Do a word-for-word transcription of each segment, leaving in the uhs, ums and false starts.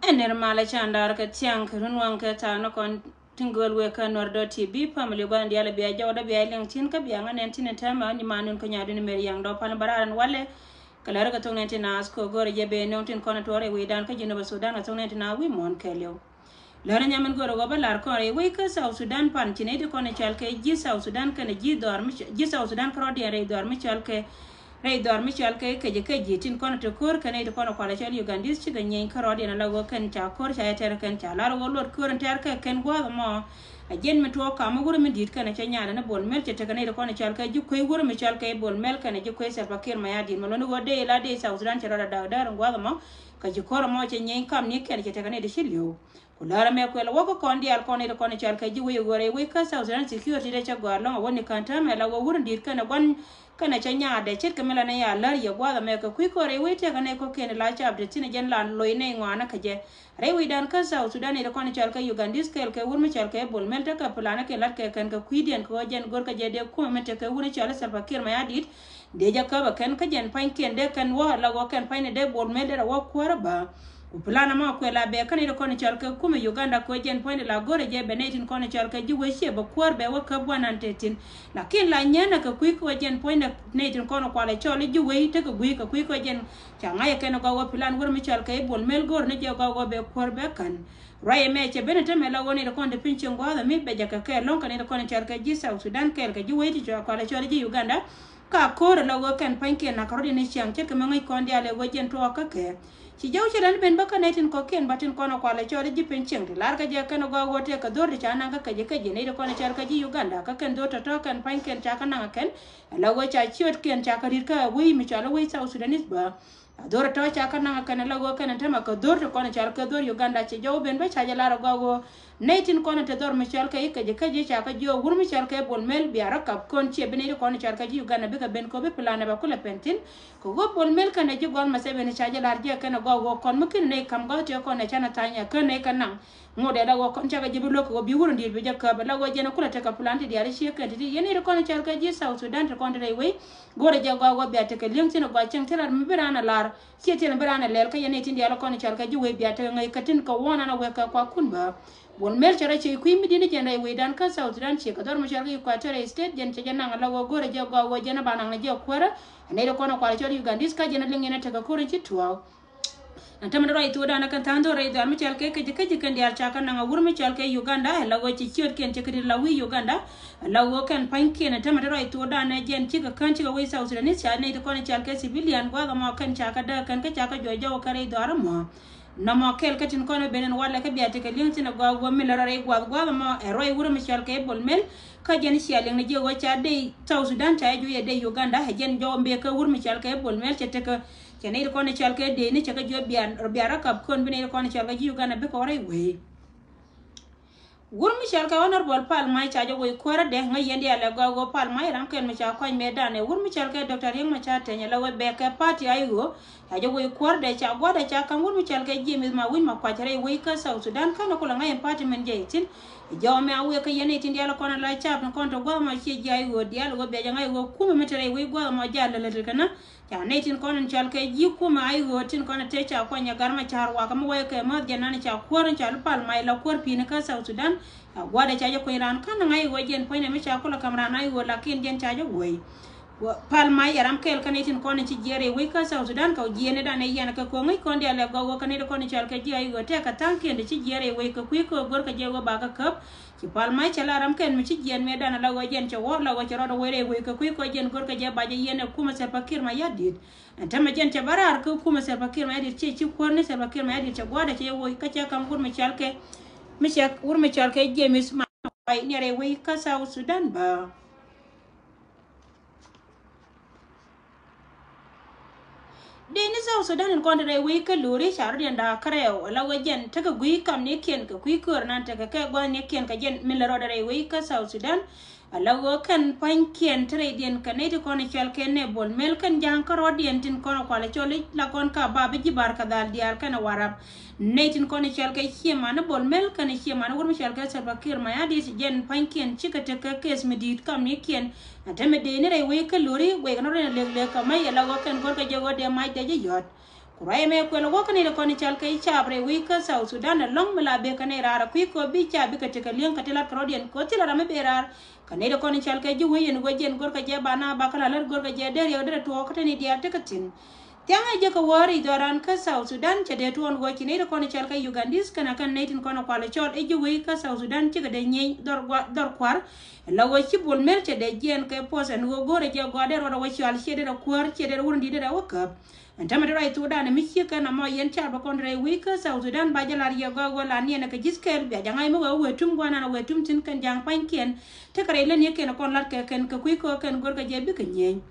Ɛn nɛr malɛ can dar kɛ thiaŋ kɛ run waŋ kɛ ta̱a̱ ni kɔn tin gööl wek kä Nuɛr dot T V family gua̱n diaal bia jɔw dɔ bia liŋ tin kä bia ŋa nɛn tin tɛmɛ ni ma nun kä nyadun mer yaŋ dɔ pan bararan walɛ. Kɛ lɛr kɛ thok nɛn tin a asko gör jɛ bee nöŋ tin kɔn tuɔr iwi̱i̱ dan kä Jinub Sudan kɛ thok nɛn tin a wi̱i̱ muɔ̱n kɛɛliw. Lärä nyamin go̱rä ɣöö bä lar kɔn rɛy wec kä South Sudan pan ci nɛy ti kɔn cɔal kɛ ji̱ South Sudan kɛnɛ ji̱ dhɔr mi cɔal, ji̱ South Sudan kärɔ̱diɛn rɛy dhɔr mi cɔal kɛ, rɛy dhɔr mi cɔal kɛ kɛ ji̱ kɛ ji̱ tin kɔn ti ko̱r kɛ nɛy ti kɔn kualɛ cɔl Ugandese cikɛ nyieeny kärɔ̱diɛn ala ɣöö kɛn ca ko̱r ca yɛ tɛr kɛn ca lar ɣöö luɔt ko̱r in tɛr kɛ kɛn gua̱a̱th ɛmɔ. A jiɛn mi tuɔɔk kam mi wurɛ mi di̱i̱t kɛnɛ cɛ nyaadɛ ni Bol Mel cɛ tekɛ nɛy ti kɔn cɔal kɛ ji̱ kuey wurɛ mi cɔal kɛ Bol Mel kɛnɛ ji̱ kuey Salva Kiir Mayardit mɛ luɔ̱ni ɣöö dee ila dee South Sudan cɛ rɔɔdɛ dak däär in gua̱a̱th ɛmɔ. Kä ci ko̱r ɛmɔ cɛ nyieeny kam ni kɛn cɛ tekɛ nɛy ti ci li̱w. Ku lärä mɛ kuɛl wä kä kɔn diaal kɔn i̱ ti kɔn i̱ cɔal kɛ ji̱ wec i̱ ɣöö rɛy wec kä South Sudan security dee cɛ gɔaa lɔ̱ŋ a wä ni kän täämɛ la wä wur in di̱i̱t kɛnɛ gua̱n kɛnɛ cɛ nyaatdɛ ce̱tkɛ mi la nɛ ya lär yɛ gua̱a̱th ɛmɛ kɛ kui̱ kɔn rɛy wec tɛkɛ nɛy kɔ̱kiɛn i̱ la cap ti thi̱n ɛ jɛn la loc nɛy ŋɔaanä kä jɛ. Rɛy wecdan kä South Sudan i̱ ti kɔn i̱ cɔal kɛ Ugandese kɛɛl kɛ wur mi cɔal kɛ Bol Mel tekɛ plan ɛ kɛn la̱t kɛ kɛn kɛ kui̱diɛn kɛ ɣöö jɛn go̱rkɛ jɛ dee kumɛ mi tekɛ wur i̱ cɔal i̱ Salva Kiir Mayardit. Dee jɛ käp ɛ kɛn kä jɛn pa̱nykiɛn dee kɛn wä la wä kɛn pa̱ny ni dee Bol Mel dee rɛ wä kuäärä bä. Ku plan ɛmɔ kuɛ la bɛ kä nɛy ti kɔn cɔal kɛ kumɛ Uganda kɛ ɣöö jɛn puɔ̱nydɛ la go̱rɛ jɛ bɛ nɛy tin kɔn cɔal kɛ ji̱ wec ciɛ bɛ kuäär bɛ wä käp guanan te thi̱n. Lakin la nyɛn ɛ kɛ kui̱ kɛ ɣöö jɛn puɔ̱nydɛ nɛy tin kɔn kualɛ cɔl i̱ ji̱ wec tekɛ gui̱i̱ kɛ kui̱ kɛ ɣöö jɛn ca ŋa̱c ɛ kɛn ɛ gɔaa ɣöö plan wur mi cɔal kɛ i̱ Bol Mel go̱r ni jɛ gɔaa ɣöö bɛ kuäär bɛ kän. Ruac ɛmɛ cɛ ben ɛ tämɛ la ɣöö nɛy ti kɔn te piny cieŋ gua̱a̱th ɛ mi bɛ jɛ kɛ kɛɛl lɔ̱ŋ kɛ nɛy ti kɔn cɔal kɛ ji̱ South Sudan kɛɛl kɛ ji̱ wec ti cɔal kualɛ cɔl i̱ ji̱ Uganda. Ka ko̱r ɛ la ɣöö kɛn pa̱nykiɛn nakä rɔ̱diɛn i̱ ciaŋ ce̱tkɛ mi ŋäc kɔn diaal ɛ ɣöö jɛn tuɔɔk kä kɛ. Ci jɔw cɛ lɛn ben bä kä nɛy tin kɔ̱kiɛn bä tin kɔn ɛ kualɛ cɔl i̱ ji̱ piny cieŋ ti lar kä jɛ kɛn ɛ gɔaa ɣöö tëë kɛ dho̱r ti ca naŋ kä kɛ ji̱ kä ji̱ nɛy ti kɔn ɛ cɔl kä ji̱ Uganda kä kɛn dho̱r tɔ̱tɔ̱ kɛn pa̱nykiɛn ca kä naŋ ɛ kɛn. Ɛ la ɣöö ca ciötkiɛn ca kä ri̱t kä wec mi cɔal i̱ wec South Sudanese bä. A dho̱r tɔ̱ ca kä naŋ ɛ kɛn ɛ la ɣöö kɛn ɛ tämɛ kɛ dho̱r ti kɔn ɛ cɔal kɛ dho̱r Uganda ci jɔw ben bä ca jɛ lar ɛ gɔaa ɣöö nɛy tin kɔn te dhɔr mi cɔal kɛ i̱ kɛ ji̱ kä ji̱ ca kä jiök wur mi cɔal kɛ Bol Mel bia rɔ kap kɔn ciɛ bi nɛy ti kɔn cɔal kɛ ji̱ Uganda bikɛ ben kop bi plan ɛ ba kulɛ pɛn thi̱n. Kɛ ɣöö Bol Mel kɛnɛ ji̱ gɔl Museveni ca jɛ lar jiɛ kɛnɛ gɔaa ɣöö kɔn mi kin nɛy kam gɔaa tiɛ kɔn ɛ canɛ tha̱a̱ny ɛ kän nɛy kɛ naŋ. Ŋot ɛ la ɣöö kɔn cakɛ ji̱ bi luäk kɛ ɣöö bi wur in di̱i̱t bi jɛ käp ɛ la ɣöö jɛn ɛ kulɛ tekɛ plan ti diaal i̱ ciek kɛn ti ti yɛn nɛy ti kɔn cɔal kɛ ji̱ South Sudan ti kɔn ti rɛy wec. Go̱rɛ jɛ gɔaa ɣöö bia tekɛ li̱eŋ thi̱n ɛ gɔaa cieŋ thilɛ mi bi raan ɛ lar. Ciɛ thil mi bi raan ɛ lɛl kä yɛn nɛy tin diaal kɔn cɔal kɛ ji̱ wec bia tekɛ ŋäc kä tin kɛ wuɔ̱n an a wek kɛ kuakun bä. Bol Mel cɛ rɔ ciɛ kui̱ mi di̱t ni jɛn rɛy wecdan kä South Sudan ciɛ kɛ dhɔr mi cɔal kɛ Equatoria State jɛn cɛ jɛ naŋ ɛ la ɣöö go̱rɛ jɛ gɔaa ɣöö jɛn ɛ ba naŋ ni jɛ kuäärä. Ɛ nɛy ti kɔn ɛ kual cɔl Ugandese kä jɛn ɛ liŋ yɛn ɛ tekɛ ko̱r in ci tuɔɔk. Ɛn tämɛ ni ruac thuɔɔdan ɛ kɛn tha̱a̱ŋ dho̱r rɛy dhɔaar mi cɔal kɛ kɛ ji̱ kä ji̱ kɛn diaal ca kä naŋ a wur mi cɔal kɛ Uganda ɛ la ɣöö ci ciötkiɛn cɛ kɛ ri̱t la wi̱i̱ Uganda. Ɛ la ɣöö kɛn pa̱nykiɛn ɛn tämɛ ni ruac thuɔɔdan ɛ jɛn cikɛ kään cikɛ wec South Sudanese ca nɛy ti kɔn ɛ cɔal kɛ civilian gua̱a̱th ɛmɔ kɛn ca kä dääk kɛn kä ca kä juɔc jɔw kɛ rɛy dhɔaar ɛmɔ. Nɔmɔ kɛl kä tin kɔn ɛ ben ɛn walɛ kä bia tekɛ li̱eŋ thi̱n ɛ gɔaa ɣöö mi lɛ rɔ rɛy gua̱a̱th gua̱a̱th ɛmɔ ɛ ruac wur mi cɔal kɛ Bol Mel. Kä jɛn cia liŋ ni jiɛ ɣöö ca dee South Sudan ca jɛ juɔc ɛ dee Uganda ɛ jɛn jɔw mbëë kä wur mi cɔal kɛ Bol Mel cɛ tekɛ. Cɛ nɛy ti kɔn i̱ cɔal kɛ dee ni cɛ kɛ jiök bia, bia rɔ kap kɔn bi nɛy ti kɔn i̱ cɔal kɛ ji̱ Uganda bikɛ wä rɛy wee. Wur mi cɔal kɛ Honorable Pal Mai ca jɛ wec kuäärä dee ŋäc yɛn diaal ɛ gɔaa ɣöö Pal Mai ram kɛl mi ca kɔc mëëdan ɛ wur mi cɔal kɛ Doctor Riek Machar Teny ɛ la wec bɛ kɛ party a i̱ ɣöö ca jɛ wec kuäärä dee ca gua̱dɛ ca ka̱m wur mi cɔal kɛ James Mawic Makuac rɛy wec kä South Sudan känɛ kulɛ ŋa̱c ɛn party min jɛ ithin. Jɔw mɛ a wek kä yɛn itin diaal kɔn ala cap ni kɔn tɔ gua̱th mɔ ciɛ jiay ɣöö diaal ɣöö bia jɛ ŋa̱c ɣöö kumɛ mi te rɛy wec gua̱th mɔ jɛ a lälät kɛ na. Ca nɛy tin kɔn in cɔal kɛ ji̱ kumɛ a i̱ ɣöö tin kɔn in te ca kuany ɛ gar mɛ ca̱r wakä mi wee kɛ mäth jɛ nan ca kuäär in ca li Pal Mai la kuäär pi̱i̱ni kä South Sudan. Ca gua̱dɛ ca jɛ kuany raan kän ŋa̱c ɣöö jɛn puɔ̱nydɛ mi ca kulɛ ka̱m raan a i̱ ɣöö lakin jɛn ca jɛ guey. Pal Mai ɛ ram kɛl kä nɛy tin kɔn in ci jiɛɛr rɛy wec kä South Sudan kɛ jiɛɛn ni dan ɛ yɛn kɛ ko̱ŋ ŋäc kɔn diaal ɛ gɔw ɣöö kä nɛy ti kɔn in cɔal kɛ ji̱ a i̱ ɣöö tɛk kɛ tha̱a̱ŋkiɛn ti ci jiɛɛr rɛy wec kɛ kui̱ kɛ ɣöö go̱rkɛ jɛ ɣöö bakɛ käp. Ci Pal Mai cɛ la ram kɛn mi ci jiɛn mëëdan ala ɣöö jɛn cɛ wä la ɣöö cɛ rɔɔdɛ wee rɛy wec kɛ kui̱ kɛ jɛn go̱rkɛ jɛ ba jɛ yɛn ɛ kumɛ Salva Kiir Mayardit. Ɛn tämɛ jɛn cɛ bä raar kä kumɛ Salva Kiir Mayardit ciɛ ci kuäär ni Salva Kiir Mayardit cɛ gua̱a̱dɛ cɛ yɛ woc kä cɛ ka̱m wur mi cɔal kɛ, mi cɛ wur mi cɔal kɛ James Makuac ni rɛy wec kä South Sudan bä. Dee ni South Sudan in kɔn te rɛy wec kä Lori ca rɔ̱diɛn da̱a̱ kärɛw ala ɣöö jɛn tekɛ gui̱i̱ kamnikiɛn kɛ kui̱ köör nan tekɛ kɛ gua̱thnikiɛn kɛ jɛn min lɛ rɔɔdɛ rɛy wec kä South Sudan. Ala ɣöö kɛn pua̱nykiɛn te rɛydiɛn kɛ nɛy ti kɔn i̱ cɔal kɛ nɛ Bol Mel kɛn ja̱a̱ŋ kärɔɔdiɛn tin kɔn i̱ kualɛ cɔl i̱ la kɔn ka ba bi ji̱ bar kɛ dhal diaal kɛn i̱ Warap. Nɛy tin kɔn i̱ cɔal kɛ ciɛ man i̱ Bol Mel kɛn i̱ ciɛ man i̱ wur mi cɔal kɛ Salva Kiir Mayardit jɛn pua̱nykiɛn cikɛ tek kɛ case mi di̱i̱t kamnikiɛn. Ɛn te mi dee ni rɛy wec kä Lori wek ni rɔɔdiɛn lek lek kɛ mec ala ɣöö kɛn go̱rkɛ jɛ ɣöö dee mac dee jɛ yɔ̱t. Ku ruac ɛmɛ kuɛl ɛ wä kä nɛy ti kɔn i̱ cɔal kɛ i̱ caap rɛy wec kä South Sudan ɛlɔ̱ŋ mi la bëë kɛ nɛy raar ɛ kui̱ kɛ ɣöö bi caap bikɛ tekɛ li̱eŋ kɛ ti lat kɛ rɔ̱diɛn kɛ ɣöö thilɛ ram mi bëë raar. Kɛ nɛy ti kɔn i̱ cɔal kɛ ji̱ wec ɛn ɣöö jɛn görkɛ jɛ ba naath ba kä la lät görkɛ jɛ dee riɛk derɛ tuɔɔk kä te ni diaal tekɛ thi̱n. Thiaŋɛ jɛ kɛ wä rɛy dhɔran kä South Sudan cɛ dee tuɔɔk ɛn ɣöö ci nɛy ti kɔn i̱ cɔal kɛ Ugandese kɛnɛ kɛn nɛy tin kɔn ɛ kual ɛ cɔl i̱ ji̱ wec kä South Sudan cikɛ dee nyieny dhɔr gua-, dhɔr kua̱r. Ɛ la ɣöö ci Bol Mel cɛ dee jiɛɛn kɛ puɔth ɛn ɣöö görɛ jɛ gɔaa dee ruɔt ɛ wä cɔal ciɛ derɛ kuäär ciɛ derɛ wurɛ di̱t derɛ wä käp. Ɛn tämɛ ti ruac thokdan mi ciek kɛn ɛmɔ yɛn caap ɛ kɔn rɛy wec kä South Sudan ba jɛ lar yɛ gɔaa ɣöö la niɛn ɛ kɛ ji̱th kɛɛl bia jɛ ŋa̱c mi wee wee tum gua̱a̱r nan wee tum thi̱n kɛn ja̱a̱ŋ pa̱nykiɛn. Tekɛ rɛy lätnikiɛn ɛ kɔn lat kɛ kɛn kɛ kui̱ kɛ ɣöö kɛn görkɛ jɛ bikɛ nyieny.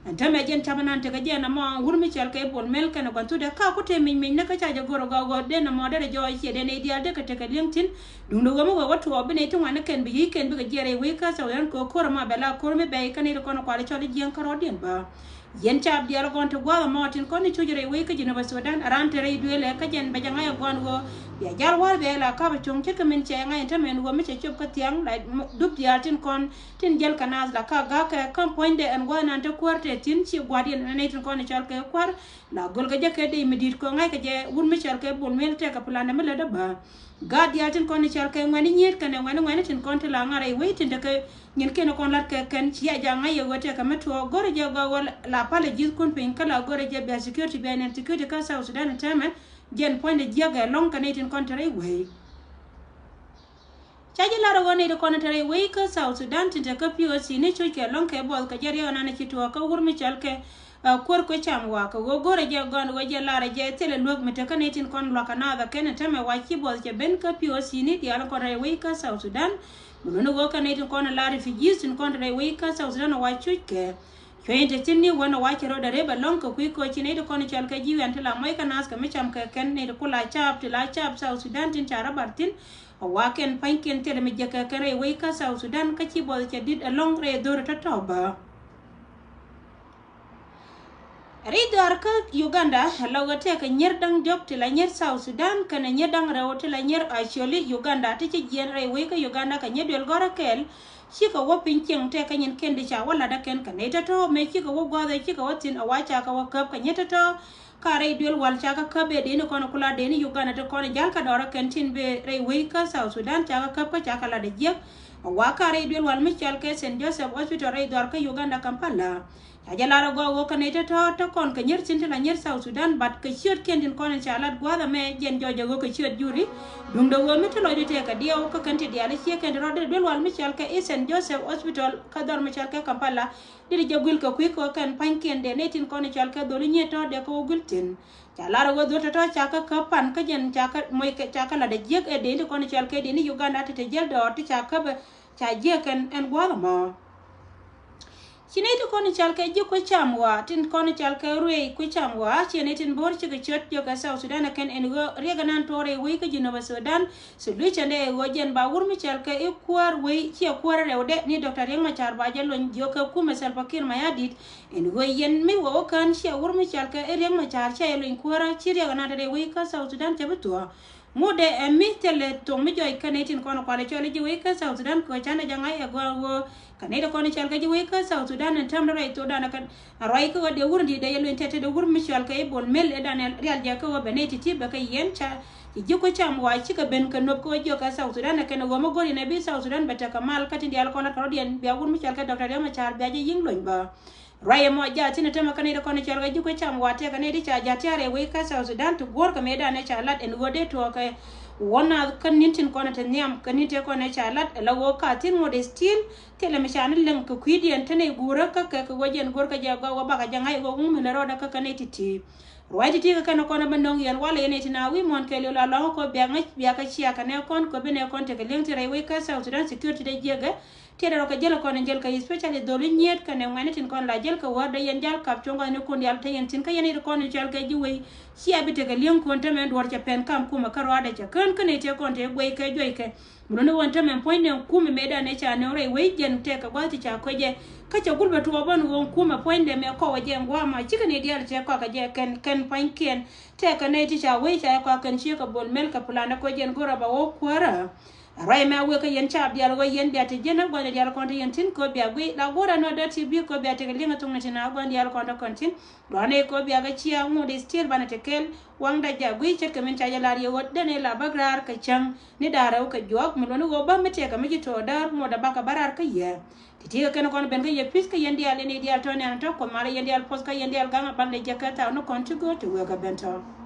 Ɛn tämɛ jɛn ca̱p ɛnan tekɛ jɛ ɛn ɛmɔ wur mi cɔal kɛ Bol Mel kɛn ɛ gua̱n thokdɛ ka ku tëë mic mic ni kä ca jɛ gör ɛ gɔaa ɣöö dee nɛmɔ derɛ jɔɔc ciɛ dee nɛy diaal dee kɛ tekɛ li̱eŋ thi̱n. Duundɛ ɣöö mi wee wä tuɔɔk bi nɛy ti ŋuan ni kɛn bi yiëëc kɛn bikɛ jiɛɛn rɛy wec kä South Sudan kɛ ɣöö ko̱r ɛmɔ bɛ la ko̱r mi bɛy kä nɛy ti kɔn ɛ kual ɛ cɔl i̱ jiɛɛn kä rɔ̱diɛn bä. Yɛn caap diaal ɛ gɔn ti gua̱a̱th ɛmɔ tin kɔn i̱ coc rɛy wec kä Jinubä Sudan ɛ raan te rɛy duëël ɛ kä jɛn bɛ jɛ ŋa̱c ɛ gɔn ɣöö bia jal wa̱r bia la ka̱p ɛ cuŋ ce̱tkɛ min cɛ ŋa̱c ɛn tämɛ ɛn ɣöö mi cɛ cop kä thiaŋ la dup diaal tin kɔn tin jäl kɛ naath la ka ga̱a̱kɛ kä puɔ̱nydɛ ɛn gua̱a̱th nan te kuäär te thi̱n ci gua̱a̱r yɛn ɛn nɛy tin kɔn i̱ cɔal kɛ kuäär. La göl kɛ jɛ kɛ dee mi di̱i̱t kɛ ŋa̱ckɛ jɛ wur mi cɔal kɛ Bol Mel tekɛ plan dɛ mi lätdä bä. Gaat diaal tin kɔn i̱ cɔal kɛ ŋuɛ̈ni nyiet kɛnɛ ŋuɛ̈ni ŋuɛ̈ni tin kɔn ti la ŋa̱r rɛy wec tin tekɛ nyin kɛn kɔn lat kɛ kɛn ci a ja̱ ŋa̱c yɛ ɣöö tekɛ mi tuɔɔk go̱rɛ jɛ gɔaa ɣöö la palɛ ji̱th kun piny kä la go̱rɛ jɛ bia security bia nɛn security kä South Sudan ɛn täämɛ. Jɛn puɔ̱nydɛ jiäk ɛlɔ̱ŋ kɛ nɛy tin kɔn te rɛy wec. Ca ji̱ lar ɛ ɣöö nɛy ti kɔn te rɛy wec kä South Sudan tin te kä P O C ni coc kɛ ɛlɔ̱ŋ kɛ buɔth kɛ jɛ riɛk ɛnan ɛ ci tuɔɔk kä wur mi cɔal kɛ Ɛ kuäär kuec cam wakä ɣöö go̱rɛ jɛ gɔn ɣöö jɛ larɛ jɛ thilɛ luäk mi tekä nɛy tin kɔn luakä naath ɛ kɛn ɛ tämɛ wa ci buɔth cɛ ben kä P O C ni diaal kɔn rɛy wec kä South Sudan. Mi luni ɣöö kɛ nɛy tin kɔn la refugees tin kɔn rɛy wec kä South Sudan ɛ wa cuc kɛ cuec in te thi̱n ni wän ɛ wa cɛ rɔɔdɛ rep ɛlɔ̱ŋ kɛ kui̱ kɛ ɣöö ci nɛy ti kɔn cɔal kɛ ji̱ U N ti la muɔc kä naath kɛ mi cam kɛ kɛn nɛy ti ku la caap ti la caap South Sudan tin ca rɔ bar thi̱n. Ɛ wa kɛn pa̱nykiɛn thilɛ mi jɛ kɛ kɛn rɛy wec kä South Sudan kä ci buɔth cɛ di̱t ɛlɔ̱ŋ rɛy dho̱r tɔ̱tɔ̱ bä. Ri̱c dhɔaar kä Uganda la ɣöö tëëkɛ nyier da̱ŋ diɔ̱k ti la nyier South Sudan kɛnɛ nyier da̱ŋ rɛw ti la nyier actually Uganda ti ci jiɛɛn rɛy wec kä Uganda kɛ nyier duël gɔ̱rä kɛɛl. Cikɛ wä piny cieŋ tëëkɛ nyin kɛn di ca wä latdä kɛn kɛ nɛy tɔ̱tɔ̱ mëë cikɛ wä gua̱a̱th ɛ cikɛ wä thi̱n ɛ wa ca kɛ wä käp kɛ nyier tɔ̱tɔ̱. Ka rɛy duël wal ca kä käp ëë deni kɔn kula deni Uganda ti kɔn jäl kä dɔɔrä kɛn tin bee rɛy wec kä South Sudan ca kä käp kä ca kä lat ɛ jiäk. Ɛ wa ka rɛy duël wal mi cɔal kɛ Saint Joseph Hospital rɛy dhɔr kä Uganda Kampala. Ca jɛ lar ɛ gɔaa ɣöö kä nɛy tɔ̱tɔ̱ te kɔn kɛ nyier thi̱n ti la nyier South Sudan but kɛ ciötkiɛn tin kɔn ca lat gua̱a̱th ɛmɛ jɛn jɔɔc ɛ ɣöö kɛ ciöt juri. Duundɛ ɣöö mi ti lɔcdu tëëkɛ diɛw kä kɛn ti diaal i̱ ciek kɛn ti rɔɔdɛ duël wal mi cɔal kɛ i̱ Saint Joseph Hospital kä dhɔr mi cɔal kɛ Kampala. Dit jɛ guil kɛ kui̱ kɛ kɛn pa̱nykiɛn dee nɛy tin kɔn cɔal kɛ dholi nyiet tɔ̱ dee kɛ wä guil thi̱n. Ca lar ɛ wä dhol tɔ̱tɔ̱ ca kä käp pan kä jɛn ca kä moc kɛ ca kä lat ɛ jiäk ɛ dee ti kɔn cɔal kɛ dee ni Uganda ti te jäl dɔɔr ti ca käp ɛ ca jiäk kɛn ɛn gua̱a̱th ɛmɔ. Ci nɛy ti kɔn cɔal kɛ ji̱ kui̱ cam wa tin kɔn cɔal kɛ ruëëc kui̱ cam wa ci nɛy tin bo̱o̱r cikɛ ciöt jiök ɛ South Sudan ɛ kɛn ɛn ɣöö riɛk ɛnan tuɔɔr ɛ wec kä Jinubä Sudan. Solution dɛ ɛ ɣöö jɛn ba wur mi cɔal kɛ i̱ kuäär wec ciɛ kuäär rɛwdɛ ni Doctor Riek Machar ba jɛ lony jiök kɛ kumɛ Salva Kiir Mayardit. Ɛn ɣöö yɛn mi wä wä kään ciɛ wur mi cɔal kɛ i̱ Riek Machar ciɛ yɛ lony kuäärä ci riɛk ɛnan te rɛy wec kä South Sudan cɛ bi thuɔ̱ɔ̱. Ŋut dɛ ɛ mi thilɛ thok mi jɔc kɛ nɛy tin kɔn kualɛ cɔl i̱ ji̱ wec kä South Sudan kɛ ɣöö canɛ jɛ ŋa̱c ɛ gɔaa ɣöö kɛ nɛy ti kɔn cɔal kɛ ji̱ wec kä South Sudan ɛn täämdɛ ruac thokdan ɛ kɛn. A ruac kä ɣöö dee wur in di̱i̱t dee yɛ luny tɛt te dee wur mi cɔal kɛ i̱ Bol Mel ɛ dan ɛ rial jɛ kä ɣöö bɛ nɛy ti̱ti̱ bɛ kɛ yiɛn ca ci ji̱ kui̱ cam wa cikɛ ben kɛ nop kä ɣöö jiök kɛ South Sudan ɛ kɛn ɛ ɣöö mi go̱r in ɛ bi South Sudan bɛ tekɛ mal kä tin diaal kɔn lat kɛ rɔ̱diɛn bia wur mi cɔal kɛ Doctor Riek Machar bia jɛ yi̱ŋ luny bä. Ruac ɛmɔ jaathin ɛ tämɛ kä nɛy ti kɔn cɔal kɛ ji̱ kui̱ cam wa tëëkɛ nɛy ti ca jaat tiaar ɛ wec kä South Sudan ti guɔ̱ɔ̱r kɛ mëëdan ɛ ca lat ɛn ɣöö dee tuɔɔk kɛ wä naath kä ni̱n tin kɔn ɛ te nhiam kä ni̱n tëë kɔn ɛ ca lat ɛ la ɣöö ka thi̱n ŋot ɛ still. Thilɛ mi ca ni leŋ kɛ kui̱diɛn te nɛy guurä kä kɛ kɛ ɣöö jɛn go̱r kɛ jɛ gɔaa ɣöö bakɛ jɛ ŋa̱c ɣöö ŋu mi lɛ rɔɔdɛ kä kɛ nɛy ti̱ti̱. Ruac ti̱ti̱ kɛ kɛn kɔn ɛ bä nöŋ yɛn walɛ yɛn nɛy ti na wi̱i̱ muɔ̱ɔ̱n kɛɛliw la lɔ̱ŋ kɛ ɣöö bia ŋäc bia kɛ cia kɛ nɛ kɔn kɛ bi nɛ kɔn tekɛ li̱eŋ ti rɛy wec kä South Sudan security dee jiäkɛ. Tiɛt rɔ kɛ jäl kɔn in jäl kɛ especially dholi nyiet kɛnɛ ŋuɛ̈ni tin kɔn la jäl kɛ wäär dee yɛn jal kap cuɔ̱ŋ kɔn in kun dial te yɛn thi̱n kä yɛn it kɔn in cɔal kɛ ji̱ wec. Cia bi tekɛ li̱eŋ kuɔn tämɛ duɔ̱ɔ̱r cɛ pɛn kam kumɛ kä ruaadɛ cɛ kään kä nɛy tëë kɔn tëë guɛy kɛ juɔy kɛ. Mi luni ɣöö tämɛ puɔ̱nydɛ kumɛ mëëdan ëë ca nööŋ rɛy wec jɛn tɛkɛ gua̱th ti ca köc ɛ. Kä cɛ gul bɛ tuɔɔk bän ɣöö kumɛ puɔ̱nydɛ mɛ kɔwɛ jɛ ŋua̱a̱ ma cikɛ nɛy diaal tëë kɔakɛ jɛ kɛn kɛn pua̱nykiɛn. Tɛkɛ nɛy ti ca wec ca yɛ kɔak kɛn ciek kɛ Bol Mel kɛ plan ɛ köc jɛn go̱rɛ ba wä kuäärä. Ruac mɛ wek kä yɛn cap diaal ɣöö yɛn bia te jiɛn ɛ gua̱n diaal kɔn te yɛn tin kɛ ɣöö bia guic la go̱rɛ nɔ dee ti bi kɛ ɣöö bia tekɛ liŋ ɛ thoŋni tin a gua̱n diaal kɔn te kɔn tin. Lua̱n ɛ kɛ ɣöö bia kɛ cia ŋot i̱ still banɛ te kɛl waŋda ja̱ guic ce̱tkɛ min ca jɛ lar yɛ ɣöö den ɛ la bäk raar kɛ cäŋ ni da̱a̱r rɛw kɛ juɔk mi luɔ̱ni ɣöö bä mi tëëkɛ mi ci to̱o̱r däär ŋot ɛ bakɛ bä raar kä yɛ. Ti ti kɛ kɛn kɔn ben kä yɛ pi̱th kä yɛn diaal in i̱ diaal tɔ̱ nɛn tɔ̱ kuɔth malä yɛn diaal puɔth kä yɛn diaal gaŋ a bal lɛ jɛ kɛ thaw ni kɔn ti go̱o̱r ti wek ɛ ben tɔ̱.